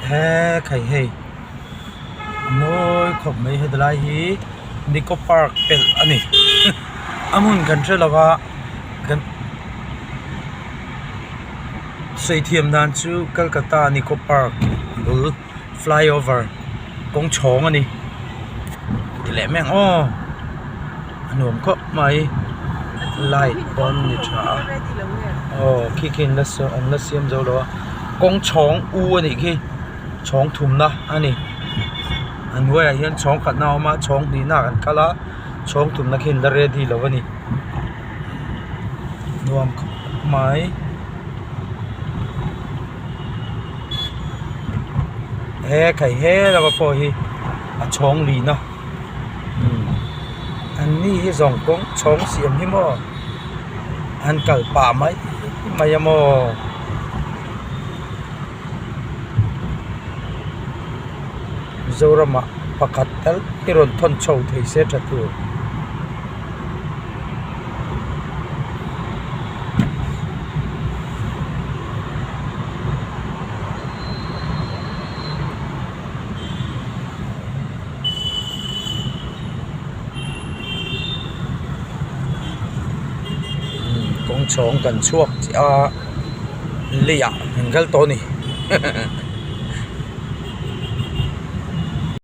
He khai hei a mawi khawp mai heti lai hi Nicco park pelh a ni a hmun kan hre lo a kan sawi thiam dan chu Calcutta Nicco park bul flyover kawng chhawng a ni ti leh mai ang aw a nuam khawp mai light pawn ni tha a aw khi khi an la an la siam zo lo a kawng chhawng u a nih khi chhawng thumna a ni a hnuaiah hian chhawng khatna a awm a chhawng hnihna ah an kal a chhawng thumna khi an la ready lo a ni nuam khawp mai. He khai he lama pawh hi a chhawng lin a umm an ni hi zawng kawng chhawng siam hi maw an kal pah mai mai a maw. Mizoramah pakhat tal i rawn thawn chho thei se tha tur. Kawng chhawng kan chhuak chiah a leiah kan kal tawh a ni.